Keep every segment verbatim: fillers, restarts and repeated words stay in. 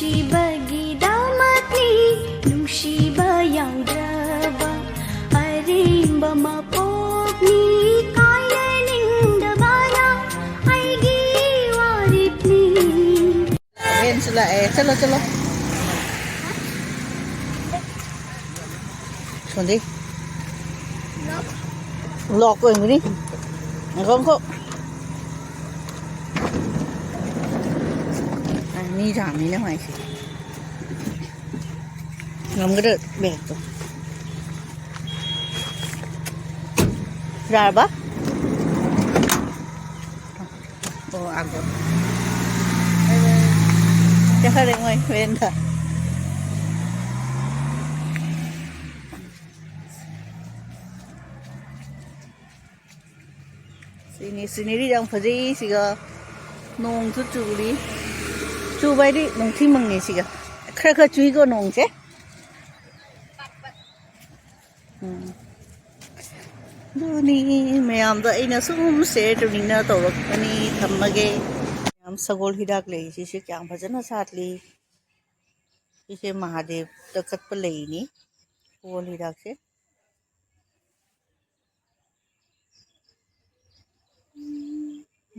ꯅꯨꯡꯁꯤꯕꯒꯤꯗꯃꯛꯅꯤ, ꯅꯨꯡꯁꯤꯕ ꯌꯥꯎꯗ꯭ꯔꯕ ꯑꯔꯦꯝꯕ ꯃꯄꯣꯛꯅꯤ, ꯀꯥꯏꯅꯅꯤꯡꯗꯕꯅ ꯑꯩꯒꯤ ꯋꯥꯔꯦꯞꯅꯤ꯫ ꯚꯦꯟꯁꯨ ꯂꯥꯛꯑꯦ꯫ ꯆꯠꯂꯣ, ꯆꯠꯂꯣ꯫ ꯁꯣꯟꯗꯤ꯫ ꯂꯣꯛ ꯑꯣꯏꯔꯝꯒꯅꯤ꯫ ꯉꯥꯏꯈꯣ, ꯉꯥꯏꯈꯣ꯫ ꯑ, ꯃꯤ ꯌꯥꯝꯃꯤꯅ ꯃꯥꯏꯁꯦ꯫ ꯉꯝꯒꯗ꯭ꯔꯥ ꯕꯦꯒꯇꯣ? ꯌꯥꯔꯕ? ꯑꯣ, ꯑꯥꯒꯣ꯫ ꯆꯠꯈ꯭ꯔꯦ ꯃꯣꯏ ꯍꯣꯔꯦꯟꯗ꯫ ꯁꯤꯅꯤ, ꯁꯤꯅꯔꯤ ꯌꯥꯝ ꯐꯖꯩ ꯁꯤꯒ꯫ ꯅꯣꯡꯁꯨ ꯆꯨꯔꯤ꯫ ꯆꯨꯕ ꯍꯥꯏꯗꯤ ꯅꯨꯡꯊꯤ ꯃꯪꯉꯦ ꯁꯤꯒ꯫ ꯈꯔ ꯈꯔ ꯆꯨꯏꯀꯣ ꯅꯣꯡꯁꯦ꯫ ꯎꯝ꯫ ꯑꯗꯨꯅꯤ ꯃꯌꯥꯝꯗ ꯑꯩꯅ ꯁꯨꯝ ꯁꯤꯌꯔ ꯇꯧꯅꯤꯡꯅ ꯇꯧꯔꯛꯄꯅꯤ꯫ ꯊꯝꯃꯒꯦ꯫ ꯌꯥꯝ ꯁꯒꯣꯜ ꯍꯤꯗꯥꯛ ꯂꯩ꯫ ꯁꯤꯁꯦ ꯀꯌꯥꯝ ꯐꯖꯅ ꯁꯥꯠꯂꯤ꯫ ꯁꯤꯁꯦ ꯃꯍꯥꯗꯦꯕꯇ ꯀꯠꯄ ꯂꯩꯅꯤ꯫ ꯁꯒꯣꯜ ꯍꯤꯗꯥꯛꯁꯦ꯫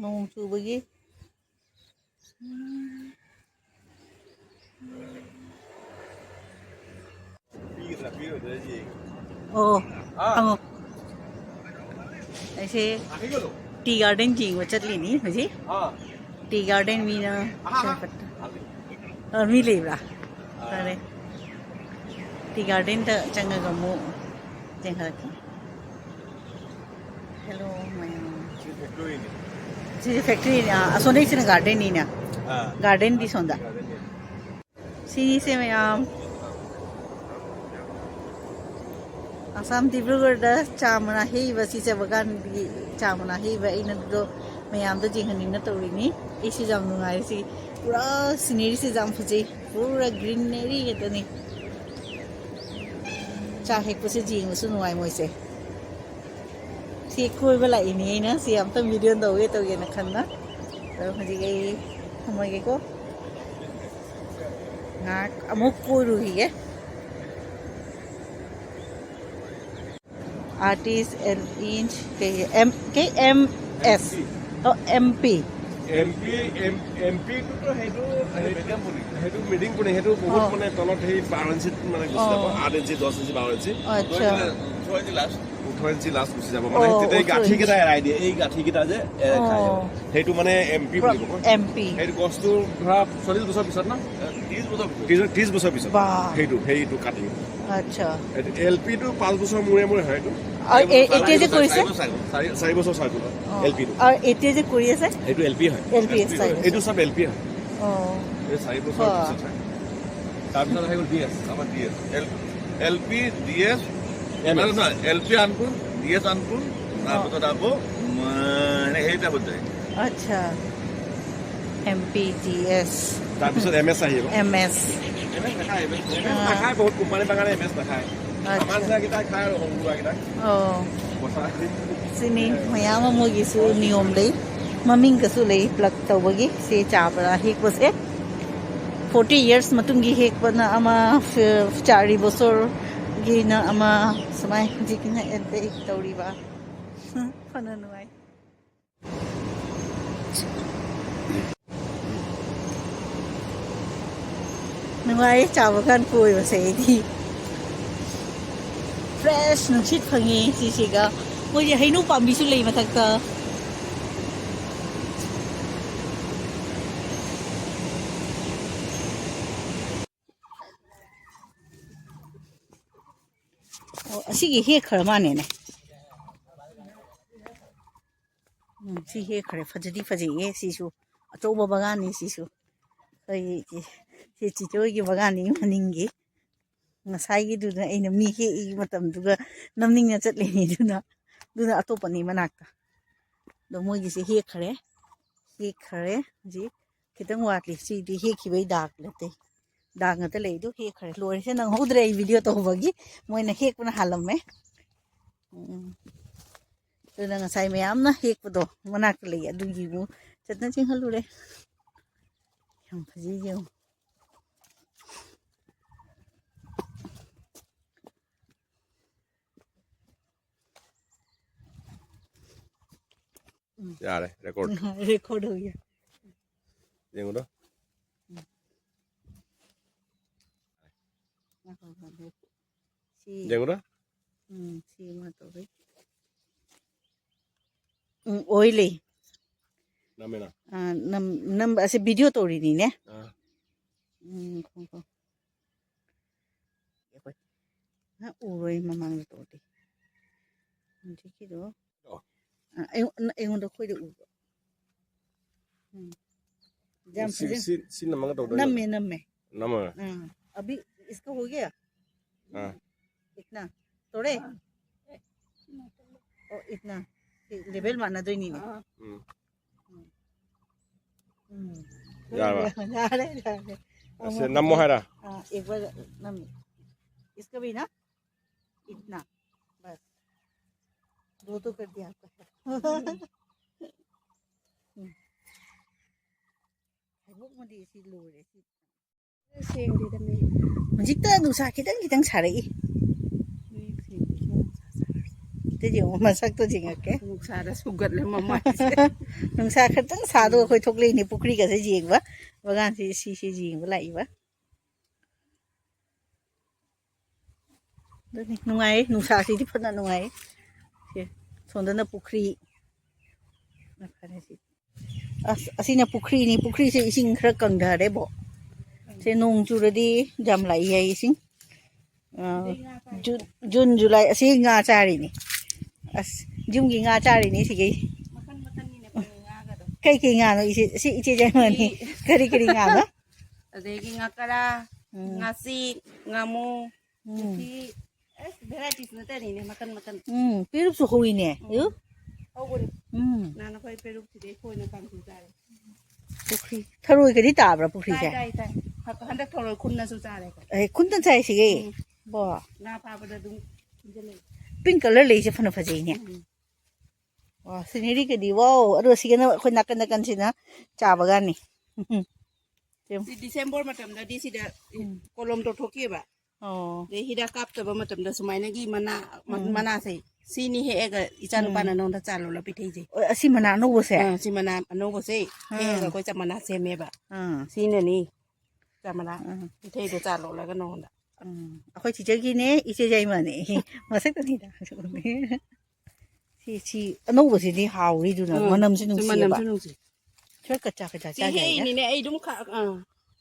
ꯅꯣꯡ ꯆꯨꯕꯒꯤ꯫ ꯑꯣ, ꯑꯥ꯫ ꯍꯪꯉꯣ꯫ ꯑꯩꯁꯦ ꯇꯤ ꯒꯥꯔꯗꯦꯟ ꯌꯦꯡꯕ ꯆꯠꯂꯤꯅꯤ ꯍꯧꯖꯤꯛ꯫ ꯑꯥ꯫ ꯇꯤ ꯒꯥꯔꯗꯦꯟ ꯃꯤꯅ ꯑꯍꯥ꯫ ꯆꯠꯄ-, ꯑ, ꯃꯤ ꯂꯩꯕ꯭ꯔꯥ? ꯑꯥ꯫ ꯐꯔꯦ꯫ ꯇꯤ ꯒꯥꯔꯗꯦꯟꯗ ꯆꯪꯉꯒ ꯑꯃꯨꯛ ꯆꯦꯟꯈꯠꯂꯛꯀꯦ꯫ ꯍꯦꯜꯂꯣ ꯃꯌꯥꯝ꯫ ꯁꯤ ꯐꯦꯛꯇꯔꯤꯅꯤ꯫ ꯁꯤꯁꯦ ꯐꯦꯛꯇꯔꯤꯅꯤ꯫ ꯑꯥ, ꯑꯁꯣꯝꯗꯩꯁꯤꯅ ꯒꯥꯔꯗꯦꯟꯅꯤꯅꯦ꯫ ꯑꯥ꯫ ꯒꯥꯔꯗꯦꯟꯗꯤ ꯁꯣꯝꯗ꯫ ꯒꯥꯔꯗꯦꯟꯅꯤ꯫ ꯁꯤꯁꯦ ꯃꯌꯥꯝ꯫ ꯑꯁꯥꯝ ꯗꯤꯕ꯭ꯔꯨꯒꯔꯗ ꯆꯥ ꯃꯅꯥ ꯍꯦꯛꯏꯕ, ꯁꯤꯁꯦ ꯕꯒꯥꯟꯒꯤ ꯆꯥ ꯃꯅꯥ ꯍꯦꯛꯏꯕ꯫ ꯑꯩꯅ ꯑꯗꯨꯗꯣ ꯃꯌꯥꯝꯗ ꯌꯦꯡꯍꯟꯅꯤꯡꯅ ꯇꯧꯔꯤꯅꯤ꯫ ꯑꯩꯁꯨ ꯌꯥꯝ ꯅꯨꯡꯉꯥꯏꯔꯦ꯫ ꯁꯤ ꯄꯨꯔꯥ ꯁꯤꯅꯔꯤꯁꯦ ꯌꯥꯝ ꯐꯖꯩ, ꯄꯨꯔꯥ ꯒ꯭ꯔꯤꯅꯔꯤ ꯉꯥꯛꯇꯅꯤ꯫ ꯆꯥ ꯍꯦꯛꯄꯁꯦ ꯌꯦꯡꯕꯁꯨ ꯅꯨꯡꯉꯥꯏ ꯃꯣꯏꯁꯦ꯫ ꯁꯤ ꯀꯣꯏꯕ ꯂꯥꯛꯏꯅꯤ ꯑꯩꯅ꯫ ꯁꯤ ꯑꯝꯇꯪ ꯚꯤꯗꯤꯑꯣ ꯇꯧꯒꯦ ꯇꯧꯒꯦꯅ ꯈꯟꯕ꯫ ꯑꯗꯣ ꯍꯧꯖꯤꯛ ꯑꯩ ꯊꯝꯃꯒꯦꯀꯣ꯫ ꯉꯥꯏꯍꯥꯛ ꯑꯃꯨꯛ ꯀꯣꯏꯔꯨꯈꯤꯒꯦ꯫ Artist and inch K M K M S O M P. M P M M পিটো সেইটো সেইটো মিডিয়াম পৰি, সেইটো মিডিয়াম পৰি, সেইটো বহুত অ। মানে তলত সেই বাৰ ইঞ্চিত মানে গুচি যাব, অ। আঠ ইঞ্চি, দহ ইঞ্চি, বাৰ ইঞ্চি। আচ্ছা। ওঠৰ ইঞ্চি লাষ্ট। ওঠৰ ইঞ্চি লাষ্ট গুচি যাব মানে, অ, তেতিয়া এই ওঠৰ ইঞ্চি। গাঁঠিকেইটা এৰাই দিয়ে, এই গাঁঠিকেইটা যে এ, খাই অ। যায়। সেইটো মানে এম পি বুলি ক'ব। M P. সেইটো গছটো ধৰা চল্লিছ বছৰ পিছত ন? ত্ৰিছ বছৰ পিছত। ত্ৰিছ, ত্ৰিছ বছৰ পিছত। বাহ। সেইটো, সেইটো কাটিং। আচ্ছা। এল পিটো পাঁচ বছৰ মূৰে মূৰে হয় এইটো। আৰু এ- এতিয়া যে কৰিছে? চাৰি, চাৰি বছৰ চাইকেল অ। এল পিটো। আৰু এতিয়া যে কৰি আছে? সেইটো এল পি হয়। এল পি চাৰি বছৰ। এইটো চব এল পি হয়। অ। এই চাৰি বছৰ বাহ। পিছত হয়। তাৰপিছত আহি গ'ল ডি এছ, আমাৰ D S. L L P, D S, M S. নহয়, নহয়, এল পি আনপূৰ্ণ, ডি এছ আনপূৰ্ণ, অ। তাৰপিছত আকৌ উম, এনে সেই টাইপত যায়। আচ্ছা। M P D S. তাৰপিছত এম এছ আহিব। M S. এম এছ নাখায়, এম এছ, এম এছ অ। নাখায়, বহুত কোম্পানী বাগানে এম এছ নাখায়। আচ্ছা। আমাৰ নিচিনাকেইটাই খায় আৰু সৰু সুৰাকেইটাই। অ। কথা। ꯁꯤꯅꯤ ꯃꯌꯥꯝ ꯑꯃꯒꯤꯁꯨ ꯅꯤꯌꯣꯝ ꯂꯩ꯫ ꯃꯃꯤꯡꯒꯁꯨ ꯂꯩ ꯄ꯭ꯂꯛ ꯇꯧꯕꯒꯤ꯫ ꯁꯤ ꯆꯥꯕꯗ ꯍꯦꯛꯄꯁꯦ ꯐꯣꯔꯇꯤ ꯌꯔꯁ ꯃꯇꯨꯡꯒꯤ ꯍꯦꯛꯄꯅ ꯑꯃ, ꯐ- ꯆꯥꯔꯤ ꯕꯣꯁꯣꯔꯒꯤꯅ ꯑꯃ, ꯁꯨꯃꯥꯏ ꯍꯧꯖꯤꯛꯀꯤꯅ ꯑꯦꯟꯇꯦꯛ ꯇꯧꯔꯤꯕ꯫ ꯐꯅ ꯅꯨꯡꯉꯥꯏ꯫ ꯅꯨꯡꯉꯥꯏꯌꯦ ꯆꯥꯕ ꯀꯥꯟ ꯀꯣꯏꯕꯁꯦ ꯑꯩꯗꯤ꯫ ꯐ꯭ꯔꯦꯁ ꯅꯨꯡꯁꯤꯠ ꯐꯪꯉꯦ ꯁꯤꯁꯤꯒ꯫ ꯃꯣꯏꯁꯦ ꯍꯩꯅꯧ ꯄꯥꯝꯕꯤꯁꯨ ꯂꯩ ꯃꯊꯛꯇ꯫ ꯑꯣ, ꯑꯁꯤꯒꯤ ꯍꯦꯛꯈ꯭ꯔ ꯃꯥꯅꯦꯅꯦ꯫ ꯎꯝ, ꯁꯤ ꯍꯦꯛꯈ꯭ꯔꯦ꯫ ꯐꯖꯗꯤ ꯐꯖꯩꯌꯦ ꯁꯤꯁꯨ꯫ ꯑꯆꯧꯕ ꯕꯒꯥꯟꯅꯤ ꯁꯤꯁꯨ꯫ ꯑꯩꯈꯣꯏꯒꯤ ꯆꯦ ꯆꯤꯆꯦ ꯍꯣꯏꯒꯤ ꯕꯒꯥꯟꯅꯤ ꯃꯅꯤꯡꯒꯤ꯫ ꯉꯁꯥꯏꯒꯤꯗꯨꯅ ꯑꯩꯅ ꯃꯤ ꯍꯦꯛꯏ ꯃꯇꯝꯗꯨꯒ ꯅꯝꯅꯤꯡꯅ ꯆꯠꯂꯤꯅꯤ ꯑꯗꯨꯅ꯫ ꯑꯗꯨꯅ ꯑꯇꯣꯞꯄꯅꯤ ꯃꯅꯥꯛꯇ꯫ ꯑꯗꯣ ꯃꯣꯏꯒꯤꯁꯦ ꯍꯦꯛꯈ꯭ꯔꯦ꯫ ꯍꯦꯛꯈ꯭ꯔꯦ ꯍꯧꯖꯤꯛ꯫ ꯈꯤꯇꯪ ꯋꯥꯠꯂꯤ꯫ ꯁꯤꯗꯤ ꯍꯦꯛꯈꯤꯕꯩ ꯗꯥꯛ ꯅꯠꯇꯦ꯫ ꯗꯥꯛ ꯉꯥꯛꯇ ꯂꯩ꯫ ꯑꯗꯨ ꯍꯦꯛꯈ꯭ꯔꯦ꯫ ꯂꯣꯏꯔꯤꯁꯦ ꯅꯪꯍꯧꯗ꯭ꯔꯦ ꯑꯩ ꯚꯤꯗꯤꯑꯣ ꯇꯧꯕꯒꯤ꯫ ꯃꯣꯏꯅ ꯍꯦꯛꯄꯅ ꯍꯥꯜꯂꯝꯃꯦ꯫ ꯎꯝ꯫ ꯑꯗꯨꯅ ꯉꯁꯥꯏ ꯃꯌꯥꯝꯅ ꯍꯦꯛꯄꯗꯣ ꯃꯅꯥꯛꯇ ꯂꯩ꯫ ꯑꯗꯨꯒꯤꯕꯨ ꯆꯠꯅ ꯆꯤꯡꯍꯜꯂꯨꯔꯦ꯫ ꯌꯥꯝ ꯐꯖꯩ ꯌꯦꯡꯉꯨ꯫ ꯌꯥꯔꯦ, record꯫ Record हो गया। ꯌꯦꯡꯉꯨꯔꯣ꯫ ꯉꯥꯏꯈꯣ, ꯉꯥꯏꯈꯣ꯫ ꯁꯤ ꯌꯦꯡꯉꯨꯔꯣ꯫ ꯎꯝ, ꯁꯤ ꯑꯃ ꯇꯧꯔꯦ꯫ ꯎꯝ, ꯑꯣꯏ ꯂꯩ꯫ ꯅꯝꯃꯦꯅ꯫ ꯑꯥ, ꯅꯝ ꯅꯝꯕ ꯑꯁꯤ video ꯇꯧꯔꯤꯅꯤꯅꯦ꯫ ꯑꯥ꯫ ꯎꯝ, ꯉꯥꯏꯈꯣ, ꯉꯥꯏꯈꯣ꯫ ꯑꯩꯈꯣꯏ ꯅꯪ ꯎꯔꯣꯏ ꯃꯃꯥꯡꯗ ꯇꯧꯔꯗꯤ꯫ ꯍꯧꯖꯤꯛꯀꯤꯗꯣ ꯑꯣ꯫ ꯑꯥ, ꯑꯩꯉꯣꯟ ꯑꯩꯉꯣꯟꯗ ꯑꯩꯈꯣꯏꯗ ꯎꯕ꯫ ꯎꯝ꯫ ꯌꯥꯝ ꯁꯤ ꯐꯖ ꯁꯤ ꯁꯤ ꯅꯝꯃꯒ ꯇꯧꯗꯣꯏ ꯅꯝꯃꯦ ꯅꯝꯃꯦ꯫ ꯅꯝꯃꯒ꯫ ꯑꯥ, अभी इसका हो गया? ꯑꯥ꯫ इतना तोड़े? ओ इतना। लेवल मानना दो नहीं। ꯎꯝ꯫ ꯎꯝ꯫ ꯌꯥꯔꯕ? ꯌꯥꯔꯦ, ꯌꯥꯔꯦ꯫ ꯑꯁꯦ ꯅꯝꯃꯣ ꯍꯥꯏꯔ? हाँ, एक बार नम इसका भी ना इतना, बस दो तो कर दिया आपका। ꯎꯝ꯫ ꯍꯩꯕꯣꯛꯃꯗꯤ ꯁꯤ ꯂꯣꯏꯔꯦ ꯁꯤ꯫ ꯁꯦꯡꯗꯦꯗ ꯃꯤ꯫ ꯍꯧꯖꯤꯛꯇ ꯅꯨꯡꯁꯥ ꯈꯤꯇꯪ ꯈꯤꯇꯪ ꯁꯥꯔꯛꯏ꯫ ꯃꯌꯦꯛ ꯁꯦꯡꯗꯦ꯫ ꯑꯗꯨꯗꯤ ꯑꯃꯨꯛ ꯃꯁꯛꯇꯣ ꯌꯦꯡꯉꯛꯀꯦ꯫ ꯅꯨꯡꯁꯥꯗ ꯁꯨꯒꯠꯂꯦ ꯃꯃꯥꯏꯁꯦ꯫ ꯅꯨꯡꯁꯥ ꯈꯤꯇꯪ ꯁꯥꯗꯣ ꯑꯩꯈꯣꯏ ꯊꯣꯛꯂꯛꯏꯅꯦ ꯄꯨꯈ꯭ꯔꯤꯒꯁꯦ ꯌꯦꯡꯕ꯫ ꯕꯒꯥꯟꯁꯤ ꯁꯤꯁꯦ ꯌꯦꯡꯕ ꯂꯥꯛꯏꯕ꯫ ꯑꯗꯨꯅꯤ ꯅꯨꯡꯉꯥꯏꯌꯦ, ꯅꯨꯡꯁꯥꯁꯤꯗꯤ ꯐꯖꯅ ꯅꯨꯡꯉꯥꯏꯌꯦ꯫ ꯁꯦ, ꯁꯣꯝꯗꯅ ꯄꯨꯈ꯭ꯔꯤ꯫ ꯐꯔꯦ ꯁꯤ꯫ ꯑꯁ, ꯑꯁꯤꯅ ꯄꯨꯈ꯭ꯔꯤꯅꯤ꯫ ꯄꯨꯈ꯭ꯔꯤꯁꯦ ꯏꯁꯤꯡ ꯈꯔ ꯀꯪꯊꯔꯦꯕꯣ꯫ ꯁꯦ ꯅꯣꯡ ꯆꯨꯔꯗꯤ ꯌꯥꯝ ꯂꯥꯛꯏ ꯍꯥꯏ ꯏꯁꯤꯡ꯫ ꯑ, ꯖꯨꯟ, ꯖꯨꯟ, ꯖꯨꯂꯥꯏ ꯑꯁꯤ ꯉꯥ ꯆꯥꯔꯤꯅꯤ꯫ ꯑꯁ, ꯌꯨꯝꯒꯤ ꯉꯥ ꯆꯥꯔꯤꯅꯤ ꯁꯤꯒꯩ꯫ ꯃꯈꯟ ꯃꯈꯟꯅꯤꯅꯦ ꯐꯪꯉꯤ ꯉꯥꯒꯗꯣ꯫ ꯀꯩ ꯀꯩ ꯉꯥꯅꯣ ꯏꯆꯦ? ꯁꯤ ꯏꯆꯦ ꯖꯥꯏꯃꯅꯤ꯫ ꯀꯔꯤ ꯀꯔꯤ ꯉꯥꯅꯣ? ꯑꯗꯒꯤ ꯉꯥꯀꯔꯥ, ꯎꯝ꯫ ꯉꯥꯆꯤꯛ, ꯉꯥꯃꯨ, ꯎꯝ꯫ ꯄꯨꯊꯤ, ꯑꯁ ꯚꯦꯔꯥꯏꯇꯤꯁ ꯅꯠꯇꯅꯤꯅꯦ, ꯃꯈꯟ ꯃꯈꯟ꯫ ꯎꯝ, ꯄꯦꯔꯨꯛꯁꯨ ꯍꯧꯋꯤꯅꯦ꯫ ꯑꯌꯨ? ꯍꯧꯕꯅꯤ꯫ ꯎꯝ꯫ ꯅꯍꯥꯟ ꯑꯩꯈꯣꯏ ꯄꯦꯔꯨꯛꯁꯤꯗꯤ ꯑꯩꯈꯣꯏꯅ ꯀꯥꯡꯁꯨ ꯆꯥꯔꯦ꯫ ꯄꯨꯈ꯭ꯔꯤ꯫ ꯊꯔꯣꯏꯒꯗꯤ ꯇꯥꯕ꯭ꯔꯥ ꯇꯥꯏ, ꯄꯨꯈ꯭ꯔꯤꯁꯦ? ꯇꯥꯏ, ꯇꯥꯏ꯫ ꯍ-, ꯍꯟꯗꯛ ꯊꯔꯣꯏ ꯈꯨꯟꯅꯁꯨ ꯆꯥꯔꯦ ꯑꯩꯈꯣꯏ꯫ ꯑꯦ, ꯈꯨꯟꯇ ꯆꯥꯏꯁꯤꯒꯤ? ꯎꯝ꯫ ꯕꯣ꯫ ꯉꯥ ꯐꯥꯕꯗ ꯑꯗꯨꯝ ꯈꯨꯟꯖꯜꯂꯛꯏ꯫ Pink colour ꯂꯩꯁꯦ ꯐꯅ ꯐꯖꯩꯅꯦ꯫ ꯎꯝ꯫ ꯋꯥ, scenery ꯒꯗꯤ, wow! ꯑꯗꯨꯒ ꯁꯤꯒꯅ ꯑꯩꯈꯣꯏ ꯅꯥꯀꯟ ꯅꯥꯀꯟꯁꯤꯅ ꯆꯥꯕꯒꯥꯅꯤ꯫ ꯁꯤ December ꯃꯇꯝꯗꯗꯤ ꯁꯤꯗ ꯎꯝ꯫ ꯀꯣꯂꯣꯝ ꯇꯧꯊꯣꯛꯈꯤꯑꯕ꯫ ꯑꯣ꯫ ꯑꯗꯩ ꯍꯤꯗꯥꯛ ꯀꯥꯞꯇꯕ ꯃꯇꯝꯗ ꯁꯨꯃꯥꯏꯅꯒꯤ ꯃꯅꯥ, ꯃ-, ꯎꯝ꯫ ꯃꯅꯥꯁꯦ ꯁꯤꯅꯤ ꯍꯦꯛꯑꯒ ꯏꯆꯥ ꯅꯨꯄꯥꯅ ꯅꯉꯣꯟꯗ ꯆꯥ ꯂꯣꯜꯂ ꯄꯤꯊꯛꯏꯁꯦ꯫ ꯑꯣ, ꯑꯁꯤ ꯃꯅꯥ ꯑꯅꯧꯕꯁꯦ? ꯑꯥ, ꯁꯤ ꯃꯅꯥ ꯑꯅꯧꯕꯁꯦ ꯍꯦꯛꯑꯒ ꯑꯩꯈꯣꯏ ꯆꯞ ꯃꯅꯥ ꯁꯦꯝꯃꯦꯕ꯫ ꯑꯥ, ꯁꯤꯅꯅꯤ ꯆꯞ ꯃꯅꯥ ꯑꯥ, ꯄꯤꯊꯛꯏꯗꯣ ꯆꯥ ꯂꯣꯜꯂꯒ ꯅꯉꯣꯟꯗ꯫ ꯑꯥ, ꯑꯩꯈꯣꯏ ꯆꯤꯆꯦꯒꯤꯅꯦ, ꯏꯆꯦ ꯌꯥꯏꯃꯅꯦ꯫ ꯃꯁꯛꯇꯅꯤꯗ꯫ ꯁꯤ, ꯁꯤ ꯑꯅꯧꯕꯁꯤ ꯅꯧꯕꯁꯤꯗꯤ ꯍꯥꯎꯔꯤꯗꯨꯅ, ꯎꯝ, ꯃꯅꯝꯁꯨ ꯁꯤ ꯅꯨꯡꯁꯤꯌꯦꯕ꯫ ꯃꯅꯝꯁꯨ ꯅꯨꯡꯁꯤ꯫ ꯈꯔ ꯀꯆꯥ ꯀꯆꯥ ꯁꯤ ꯆꯥꯒꯦ ꯍꯥꯏꯅ꯫ ꯍꯦꯛꯏꯅꯤꯅꯦ ꯑꯩ ꯑꯗꯨꯝ ꯈ-, ꯑꯥ꯫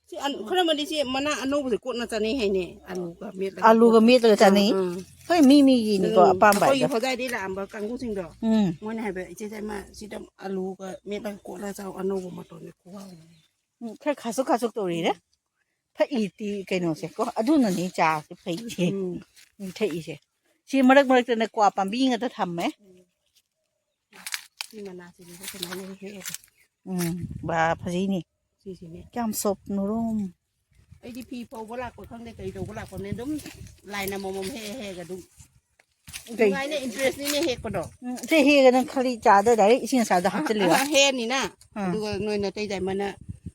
ꯁꯤ ꯑꯅ-, ꯈꯔ ꯑꯃꯗꯤ ꯁꯤ ꯃꯅꯥ ꯑꯅꯧꯕꯁꯦ ꯀꯣꯠꯅ ꯆꯥꯅꯩ ꯍꯥꯏꯅꯦ, ꯑꯂꯨꯒ ꯃꯦꯠꯂꯒ꯫ ꯑꯂꯨꯒ ꯃꯦꯠꯂꯒ ꯆꯥꯅꯩ꯫ ꯑꯥ, ꯑꯥ꯫ ꯍꯣꯏ, ꯃꯤ ꯃꯤꯒꯤꯅꯤꯀꯣ ꯎꯝ, ꯑꯄꯥꯝꯕ ꯑꯩꯈꯣꯏꯒꯤ ꯍꯥꯏꯗꯣ꯫ ꯍꯣꯖꯥꯏꯗꯩ ꯂꯥꯛꯑꯝꯕ ꯀꯥꯡꯕꯨꯁꯤꯡꯗꯣ, ꯎꯝ, ꯃꯣꯏꯅ ꯍꯥꯏꯕ, "ꯏꯆꯦ ꯆꯥꯏꯃ, ꯁꯤꯗ ꯑꯂꯨꯒ ꯃꯦꯠꯂꯒ ꯀꯣꯠꯂꯒ ꯆꯥꯎ, ꯑꯅꯧꯕ ꯃꯇꯣꯟꯅꯦ, ꯈꯨꯍꯥꯎ ꯑꯃꯅꯦ꯫" ꯎꯝ, ꯈꯔ ꯈꯥꯁꯨ ꯈꯥꯁꯨ ꯇꯧꯔꯤꯔꯦ꯫ ꯐꯛꯏꯇꯤ ꯀꯩꯅꯣꯁꯦ ꯀꯣ, ꯑꯗꯨꯅꯅꯤ ꯆꯥꯁꯦ ꯐꯩꯁꯦ꯫ ꯎꯝ꯫ ꯎꯝ, ꯊꯛꯏꯁꯦ꯫ ꯁꯤ ꯃꯔꯛ ꯃꯔꯛꯇꯅ ꯀ꯭ꯋꯥ ꯄꯥꯝꯕꯤ ꯉꯥꯛꯇ ꯊꯝꯃꯦ꯫ ꯁꯤ ꯃꯅꯥꯁꯤꯗꯤ ꯁꯨꯃꯥꯏꯅ ꯍꯦꯛꯑꯒ꯫ ꯎꯝ, ꯕꯥ, ꯐꯖꯩꯅꯦ꯫ ꯁꯤꯁꯤꯅꯦ꯫ ꯀꯌꯥꯝ soft ꯅꯨꯔꯣꯝ꯫ ꯑꯩꯗꯤ ꯐꯤ ꯐꯧꯕ ꯂꯥꯛꯄ ꯈꯪꯗꯦ, ꯀꯩ ꯇꯧꯕ ꯂꯥꯛꯄꯅꯦ, ꯑꯗꯨꯝ line ꯑꯃꯃꯝ ꯍꯦꯛꯑ ꯍꯦꯛꯑꯒ ꯑꯗꯨꯝ ꯀꯩ? ꯅꯨꯡꯉꯥꯏꯅ interest ꯅꯤꯅꯦ ꯍꯦꯛꯄꯗꯣ꯫ ꯎꯝ, ꯁꯤ ꯍꯦꯛꯑꯒ ꯅꯪ ꯈꯔꯤ ꯆꯥꯗꯣꯏꯗꯥꯏꯔꯦ, ꯏꯁꯤꯡ ꯑꯁꯥꯕꯗ ꯍꯥꯞꯆꯤꯜꯂꯤꯔꯣ? ꯑꯍ, ꯍꯦꯛꯑꯅꯤꯅ, ꯑꯥ꯫ ꯑꯗꯨꯒ ꯅꯣꯏ ꯅꯇꯩ ꯇꯩꯃꯅ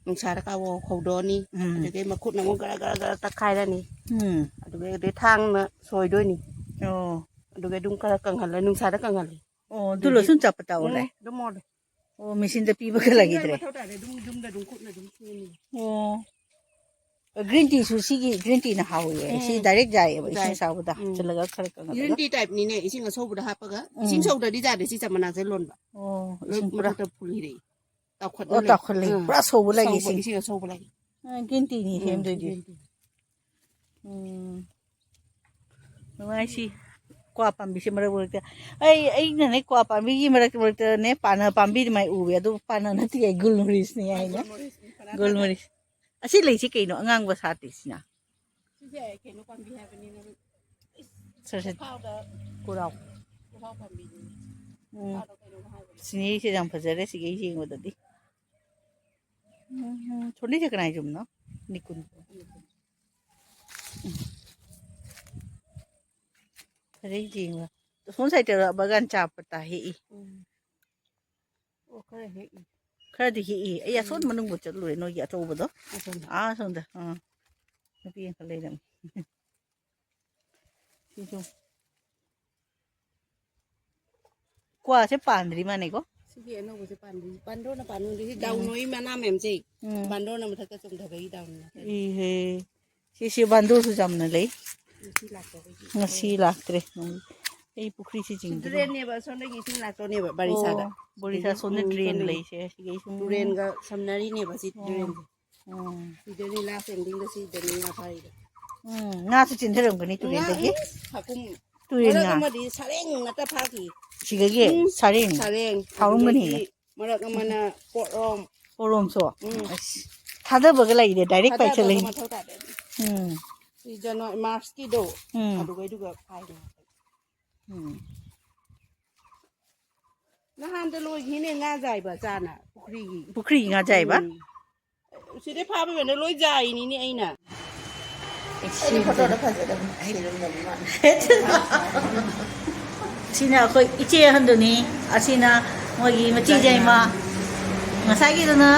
ꯅꯨꯡꯁꯥꯗ ꯀꯥꯕꯣꯛ ꯐꯧꯗꯣꯛꯑꯅꯤ꯫ ꯎꯝ꯫ ꯑꯗꯨꯗꯒꯤ ꯃꯈꯨꯠꯅ ꯑꯃꯨꯛ ꯒꯔ ꯒꯔ ꯒꯔ ꯇꯛꯈꯥꯏꯔꯅꯤ꯫ ꯎꯝ꯫ ꯑꯗꯨꯒ ꯑꯗꯩ ꯊꯥꯡꯅ ꯁꯣꯏꯗꯣꯏꯅꯤ꯫ ꯑꯣ꯫ ꯑꯗꯨꯒ ꯑꯗꯨꯝ ꯈꯔ ꯀꯪꯍꯜꯂ, ꯅꯨꯡꯁꯥꯗ ꯀꯪꯍꯜꯂꯦ꯫ ꯑꯣ, ꯑꯗꯨ ꯂꯣꯏꯁꯨꯝ ꯆꯞꯄ ꯇꯧꯔꯦ꯫ ꯎꯝ, ꯑꯗꯨꯝ ꯃꯣꯠꯂꯦ꯫ ꯑꯣ, ꯃꯦꯆꯤꯟꯗ ꯄꯤꯕꯒ ꯃꯦꯆꯤꯟꯒ ꯂꯩꯈꯤꯗ꯭ꯔꯦ꯫ ꯃꯊꯧ ꯇꯥꯗꯦ, ꯑꯗꯨꯝ ꯌꯨꯝꯗ ꯑꯗꯨꯝ ꯈꯨꯠꯅ ꯑꯗꯨꯝ ꯁꯦꯝꯃꯤ꯫ ꯑꯣ꯫ Green tea ꯁꯨ ꯁꯤꯒꯤ green tea ꯅ ꯍꯥꯎꯋꯦ꯫ ꯁꯤ ꯎꯝ꯫ direct ꯌꯥꯏꯌꯦꯕ, ꯏꯁꯤꯡ ꯌꯥꯏ꯫ ꯑꯁꯥꯕꯗ ꯎꯝ꯫ ꯍꯥꯞꯆꯤꯜꯂꯒ ꯈꯔ ꯀꯪꯍꯜꯂꯒ꯫ Green tea type ꯅꯤꯅꯦ, ꯏꯁꯤꯡ ꯑꯁꯧꯕꯗ ꯍꯥꯞꯄꯒ, ꯎꯝ꯫ ꯏꯁꯤꯡ ꯁꯧꯗ꯭ꯔꯗꯤ ꯌꯥꯗꯦ, ꯁꯤ ꯆꯞ ꯃꯅꯥꯁꯦ ꯂꯣꯟꯕ꯫ ꯑꯣ, ꯂꯣꯏ ꯏꯁꯤꯡ ꯄꯨꯔꯥ꯫ ꯃꯊꯛꯇ ꯐꯨꯜꯂꯤꯔꯦ꯫ ꯑꯣ, ꯇꯥꯎꯈꯠꯂꯦ꯫ ꯑꯥ꯫ ꯄꯨꯔꯥ ꯁꯧꯕ ꯂꯩꯒꯦ ꯁꯧꯕ, ꯏꯁꯤꯡ꯫ ꯏꯁꯤꯡ ꯑꯁꯧꯕ ꯂꯩꯒꯦ꯫ ꯑ, green tea ꯅꯤ ꯎꯝ, ꯁꯦꯝꯗꯣꯏꯗꯤ꯫ green tea꯫ ꯎꯝ꯫ ꯅꯨꯡꯉꯥꯏꯁꯤ꯫ ꯀ꯭ꯋꯥ ꯄꯥꯝꯕꯤꯁꯦ ꯃꯔꯛ ꯃꯔꯛꯇ꯫ ꯑꯩ, ꯑꯩꯅꯅꯦ ꯀ꯭ꯋꯥ ꯄꯥꯝꯕꯤꯒꯤ ꯃꯔꯛ ꯃꯔꯛꯇꯅꯦ ꯄꯥꯟꯅ ꯄꯥꯝꯕꯤ ꯑꯗꯨꯃꯥꯏ ꯎꯋꯦ꯫ ꯑꯗꯨ ꯄꯥꯟꯅ ꯅꯠꯇꯦ, ꯑꯩ ꯒꯨꯜꯃꯣꯔꯤꯁꯅꯤ ꯍꯥꯏꯅ꯫ ꯒꯨꯜꯃꯣꯔꯤꯁ꯫ ꯑꯁꯤ ꯂꯩꯁꯤ ꯀꯩꯅꯣ ꯑꯉꯥꯡꯕ ꯁꯥꯠꯇ꯭ꯔꯤꯁꯤꯅ? ꯁꯤꯁꯦ ꯀꯩꯅꯣ ꯄꯥꯝꯕꯤ ꯍꯥꯏꯕꯅꯤꯅ꯫ ꯁꯦ, ꯁꯦ꯫ ꯄꯣꯠꯊꯥꯎꯗ ꯄꯨꯔꯥꯎ꯫ ꯄꯣꯠꯊꯥꯎ ꯄꯥꯝꯕꯤꯅꯤ꯫ ꯎꯝ꯫ ꯄꯣꯠꯊꯥꯎꯗꯣ ꯀꯩꯅꯣ ꯍꯥꯏꯕꯅꯤ꯫ ꯁꯤꯅꯦꯁꯦ ꯌꯥꯝ ꯐꯖꯔꯦ, ꯁꯤꯒ ꯌꯦꯡꯕꯗꯗꯤ꯫ ꯎꯝ, ꯎꯝ꯫ ꯁꯣꯝꯗꯩꯁꯦ ꯀꯅꯥꯏ ꯌꯨꯝꯅꯣ? ꯅꯤꯀꯨꯟ꯫ ꯎꯝ꯫ ꯐꯖꯩ ꯌꯦꯡꯕ꯫ ꯁꯣꯝ ꯁꯥꯏꯠꯇ ꯕꯒꯥꯟ ꯆꯥ ꯄꯇꯥ ꯍꯦꯛꯏ꯫ ꯎꯝ꯫ ꯑꯣ, ꯈꯔ ꯍꯦꯛꯏ꯫ ꯈꯔꯗꯤ ꯍꯦꯛꯏ꯫ ꯑꯩ ꯑꯁꯣꯝ ꯎꯝ꯫ ꯃꯅꯨꯡꯕꯨ ꯆꯠꯂꯨꯔꯦ, ꯅꯣꯏꯒꯤ ꯑꯆꯧꯕꯗꯣ꯫ ꯑꯁꯣꯝꯗ꯫ ꯑꯥ, ꯑꯁꯣꯝꯗ꯫ ꯑꯥ꯫ ꯅꯨꯄꯤ ꯑꯃꯈꯛ ꯂꯩꯔꯝꯃꯤ꯫ ꯁꯤꯁꯨ꯫ ꯀ꯭ꯋꯥꯁꯦ ꯄꯥꯟꯗ꯭ꯔꯤ ꯃꯥꯅꯦꯀꯣ? ꯁꯤꯒꯤ ꯑꯅꯧꯕꯁꯦ ꯄꯥꯟꯗ꯭ꯔꯤ꯫ ꯕꯥꯟꯗꯣꯔꯅ ꯄꯥꯟꯗ꯭ꯔꯤ꯫ ꯗꯥꯎꯟ ꯎꯝ꯫ ꯑꯣꯏ ꯃꯅꯥ ꯃꯌꯥꯝꯁꯦ꯫ ꯎꯝ꯫ ꯕꯥꯟꯗꯣꯔꯅ ꯃꯊꯛꯇ ꯆꯣꯡꯊꯕꯒꯤ ꯗꯥꯎꯟ꯫ ꯏꯍꯦ꯫ ꯁꯤꯁꯦ ꯕꯥꯟꯗꯣꯔꯁꯨ ꯌꯥꯝꯅ ꯂꯩ꯫ ꯉꯁꯤ ꯂꯥꯛꯇꯕꯒꯤ꯫ ꯉꯁꯤ ꯂꯥꯛꯇ꯭ꯔꯦ꯫ ꯎꯝ꯫ ꯑꯩ ꯄꯨꯈ꯭ꯔꯤꯁꯤ ꯁꯤ ꯆꯤꯡꯗ꯭ꯔꯣ? ꯗ꯭ꯔꯦꯟꯅꯦꯕ, ꯑꯁꯣꯝꯗꯒꯤ ꯏꯁꯤꯡ ꯂꯥꯛꯇꯧꯅꯦꯕ, ꯕꯥꯔꯤꯁꯥꯗ꯫ ꯑꯣ, ꯕꯣꯔꯤꯁꯥ ꯁꯣꯝꯗ ꯎꯝ, ꯗ꯭ꯔꯦꯟ ꯁꯣꯝꯗꯒꯤ꯫ ꯂꯩꯁꯦ, ꯁꯤꯒꯤ ꯏꯁꯤꯡ꯫ ꯇꯨꯔꯦꯟꯒ ꯁꯝꯅꯔꯤꯅꯦꯕ ꯁꯤ ꯑꯣ꯫ ꯗ꯭ꯔꯦꯟꯁꯦ꯫ ꯎꯝ꯫ ꯁꯤꯗꯅꯤ ꯂꯥꯁ ꯑꯦꯟꯗꯤꯡꯗ ꯁꯤꯗꯅꯤ ꯉꯥ ꯐꯥꯔꯤꯗꯣ꯫ ꯎꯝ, ꯉꯥꯁꯨ ꯆꯦꯟꯊꯔꯝꯒꯅꯤ ꯉꯥ, ꯇꯨꯔꯦꯟꯗꯒꯤ꯫ ꯏꯁ, ꯍꯥꯀꯨꯝ꯫ ꯇꯨꯔꯦꯟ ꯃꯔꯛ ꯉꯥ꯫ ꯑꯃꯗꯤ ꯁꯔꯦꯡ ꯉꯥꯛꯇ ꯐꯥꯈꯤ꯫ ꯁꯤꯗꯒꯤ ꯎꯝ, ꯁꯔꯦꯡ꯫ ꯁꯔꯦꯡ꯫ ꯍꯥꯎꯔꯝꯒꯅꯤ꯫ ꯑꯗꯨꯗꯒꯤ ꯃꯔꯛ ꯑꯃꯅ ꯄꯣꯠꯔꯣꯝ꯫ ꯄꯣꯔꯣꯝꯁꯨ? ꯎꯝ꯫ ꯑꯁ, ꯊꯥꯗꯕꯒ ꯂꯩꯔꯦ, ꯗꯥꯏꯔꯦꯛ ꯊꯥꯗꯕꯒ ꯄꯥꯏꯁꯜꯂꯛꯏ꯫ ꯃꯊꯧ ꯇꯥꯗꯦ꯫ ꯎꯝ꯫ ꯁꯤ ꯖꯅꯋꯥꯔꯤ, ꯃꯥꯔꯆꯀꯤꯗꯣ, ꯎꯝ꯫ ꯑꯗꯨꯒꯩꯗꯨꯒ ꯐꯥꯏꯅꯦ꯫ ꯎꯝ꯫ ꯅꯍꯥꯟꯗ ꯂꯣꯏꯈꯤꯅꯦ ꯉꯥ ꯖꯥꯏꯕ ꯆꯥꯅ ꯄꯨꯈ꯭ꯔꯤꯒꯤ꯫ ꯄꯨꯈ꯭ꯔꯤꯒꯤ ꯉꯥ ꯖꯥꯏꯕ? ꯎꯝ꯫ ꯁꯤꯗꯩ ꯐꯥꯕ ꯀꯩꯅꯣ ꯂꯣꯏ ꯖꯥꯏꯅꯤꯅꯦ ꯑꯩꯅ꯫ ꯑꯩꯗꯤ ꯐꯣꯇꯣꯗ ꯐꯖꯗꯕꯅꯤ, ꯁꯤꯔꯝꯗꯕ ꯃꯥꯜꯂꯦ꯫ ꯁꯤꯅ ꯑꯩꯈꯣꯏ ꯏꯆꯦ ꯑꯍꯟꯗꯨꯅꯤ, ꯑꯁꯤꯅ ꯃꯣꯏꯒꯤ ꯃꯆꯤ ꯖꯥꯏꯃ꯫ ꯉꯁꯥꯏꯒꯤꯗꯨꯅ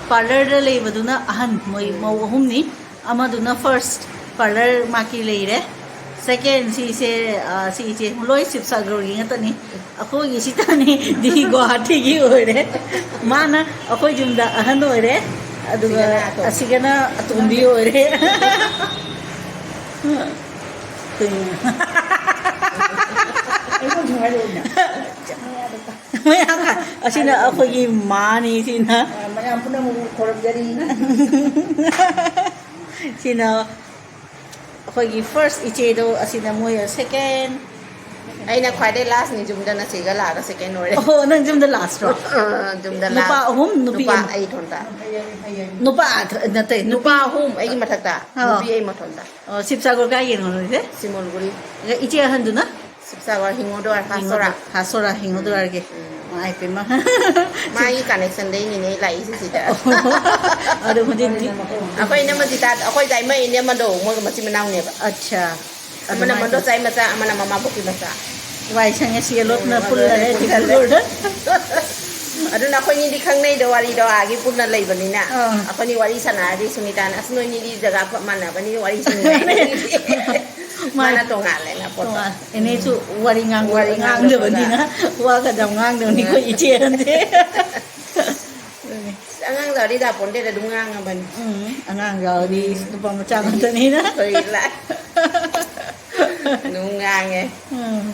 ꯄꯥꯔꯂꯔꯗ ꯂꯩꯕꯗꯨꯅ ꯑꯍꯟ, ꯃꯣꯏ ꯃꯧ ꯑꯍꯨꯝꯅꯤ꯫ ꯑꯃꯗꯨꯅ ꯐꯥꯔꯁ ꯄꯥꯔꯂꯔ ꯃꯥꯀꯤ ꯂꯩꯔꯦ꯫ ꯁꯦꯀꯦꯟ ꯁꯤꯁꯦ, ꯑ, ꯁꯤꯁꯦ ꯂꯣꯏ ꯁꯤꯕꯁꯥꯒꯔꯒꯤ ꯉꯥꯛꯇꯅꯤ꯫ ꯑꯩꯈꯣꯏꯒꯤ ꯁꯤꯇꯅꯤ ꯗꯤ ꯒꯨꯋꯥꯍꯥꯇꯤꯒꯤ ꯑꯣꯏꯔꯦ꯫ ꯃꯥꯅ ꯑꯩꯈꯣꯏ ꯌꯨꯝꯗ ꯑꯍꯟ ꯑꯣꯏꯔꯦ꯫ ꯑꯗꯨꯒ ꯑꯁꯤꯒꯅ ꯑꯇꯣꯝꯕꯤ꯫ ꯑꯁꯤꯒꯅ ꯑꯇꯣꯝꯕꯤ ꯑꯣꯏꯔꯦ꯫ ꯑꯩꯉꯣꯟꯗꯁꯨ ꯍꯥꯏꯔꯛꯑꯣꯅꯦ꯫ ꯃꯌꯥꯝ ꯑꯁꯤꯅ ꯑꯩꯈꯣꯏꯒꯤ ꯃꯥꯅꯤ ꯁꯤꯅ꯫ ꯃꯌꯥꯝ ꯄꯨꯝꯅꯃꯛ ꯈꯣꯏꯔꯝꯖꯔꯤ꯫ ꯁꯤꯅ ꯑꯩꯈꯣꯏꯒꯤ ꯐꯥꯔꯁ ꯏꯆꯦꯗꯣ, ꯑꯁꯤꯅ ꯃꯣꯏ ꯁꯦꯀꯦꯟ꯫ ꯑꯩꯅ ꯈ꯭ꯋꯥꯏꯗꯩ ꯂꯥꯁꯅꯤ, ꯌꯨꯝꯗ ꯅꯁꯤꯒ ꯂꯥꯛꯑꯒ ꯁꯦꯀꯦꯟ ꯑꯣꯏꯔꯦ꯫ ꯑꯣꯍꯣ, ꯅꯪ ꯌꯨꯝꯗ ꯂꯥꯁꯔꯣ? ꯑ, ꯌꯨꯝꯗ ꯅꯨꯄꯥ ꯂꯥꯁ꯫ ꯑꯍꯨꯝ, ꯅꯨꯄꯤ ꯅꯨꯄꯥ ꯑꯅꯤ꯫ ꯑꯩ ꯏꯊꯣꯟꯇ꯫ ꯅꯨꯄꯥ ꯑ-, ꯅꯠꯇꯦ, ꯅꯨꯄꯤ꯫ ꯅꯨꯄꯥ ꯑꯍꯨꯝ ꯑꯩꯒꯤ ꯃꯊꯛꯇ, ꯑꯥ꯫ ꯅꯨꯄꯤ ꯑꯩ ꯃꯊꯣꯟꯗ꯫ ꯑꯣ, ꯁꯤꯕꯁꯥꯒꯔ ꯀꯥꯏꯒꯤꯅꯣ ꯅꯣꯏꯁꯦ? ꯁꯤꯃꯣꯜꯒꯨꯔꯤ꯫ ꯏꯆꯦ ꯑꯍꯟꯗꯨꯅ? ꯁꯤꯕꯁꯥꯒꯔ ꯍꯤꯡꯉꯣꯗ꯭ꯋꯥꯔ, ꯍꯥꯁꯣꯔꯥ꯫ ꯍꯥꯁꯣꯔꯥ, ꯍꯤꯡꯉꯣꯗ꯭ꯋꯥꯔꯒꯤ꯫ ꯎꯝ꯫ ꯃꯥꯏ ꯄꯦꯝꯃ꯫ ꯃꯥꯒꯤ ꯀꯅꯦꯛꯁꯟꯗꯩꯅꯤꯅꯦ ꯑꯩ ꯂꯥꯛꯏꯁꯦ ꯁꯤꯗ꯫ ꯑꯗꯣ ꯍꯧꯖꯤꯛꯇꯤ ꯑꯩꯈꯣꯏ ꯏꯅꯝꯃ ꯖꯤꯇꯥ, ꯑꯩꯈꯣꯏ ꯗꯥꯏꯃ ꯏꯅꯦ ꯑꯃꯗꯣ, ꯃꯣꯏꯒ ꯃꯆꯤꯟ ꯃꯅꯥꯎꯅꯦꯕ꯫ ꯑꯠꯁꯥ꯫ ꯑꯃꯅ ꯑꯗꯨꯃꯥꯏꯅ ꯃꯟꯗꯣ ꯇꯧ-, ꯆꯥꯏ ꯃꯆꯥ, ꯑꯃꯅ ꯃꯃꯥ ꯄꯣꯛꯀꯤ ꯃꯆꯥ꯫ ꯋꯥꯏ ꯁꯪꯉꯦ, ꯁꯤ ꯂꯣꯠꯅ ꯎꯝ, ꯄꯨꯜꯂꯔꯦ, ꯑꯗꯨꯅꯦ ꯄꯨꯜꯂꯔꯦ꯫ ꯗꯤꯕ꯭ꯔꯨꯒꯔꯗ꯫ ꯑꯗꯨꯅ ꯑꯩꯈꯣꯏꯅꯤꯗꯤ ꯈꯪꯅꯩꯗꯣ, ꯋꯥꯔꯤꯗꯣ ꯑꯥꯒꯤ ꯄꯨꯟꯅ ꯂꯩꯕꯅꯤꯅ꯫ ꯑꯥ꯫ ꯑꯩꯈꯣꯏꯅꯤ ꯋꯥꯔꯤ ꯁꯥꯟꯅꯔꯗꯤ ꯁꯨꯅꯤꯇꯥꯅ, "ꯑꯁ, ꯅꯣꯏꯅꯤꯗꯤ ꯖꯒꯥ ꯄꯨꯂꯞ ꯃꯥꯟꯅꯕꯅꯤ, ꯋꯥꯔꯤ ꯁꯥꯟꯅꯔꯗꯤ"꯫ ꯃꯥꯅ ꯇꯣꯉꯥꯜꯂꯦꯅ ꯄꯣꯠꯇꯣ꯫ ꯇꯣꯉꯥꯟ-, ꯏꯅꯦꯁꯨ ꯋꯥꯔꯤ ꯉꯥꯡꯕ-, ꯋꯥꯔꯤ ꯉꯥꯡꯗꯕꯅꯤꯅ, ꯉꯥꯡꯗꯕꯅꯤꯅ꯫ ꯋꯥ ꯈꯔ ꯌꯥꯝ ꯉꯥꯡꯗꯕꯅꯤ ꯑꯩꯈꯣꯏ ꯏꯆꯦ ꯑꯟꯗꯦ꯫ ꯑꯗꯨꯅꯦ꯫ ꯑꯁ, ꯑꯉꯥꯡ ꯂꯥꯎꯔꯤ ꯗꯥꯄꯣꯟꯗꯦꯗ ꯑꯗꯨꯝ ꯉꯥꯡꯉꯕꯅꯤ꯫ ꯎꯝ, ꯑꯉꯥꯡ ꯌꯥꯎꯔꯗꯤ ꯎꯝ꯫ ꯅꯨꯄꯥ ꯃꯆꯥ ꯉꯥꯛꯇꯅꯤꯅ꯫ ꯑꯩꯈꯣꯏ ꯂꯥꯏ-, ꯑꯗꯨꯝ ꯉꯥꯡꯉꯦ꯫ ꯎꯝ꯫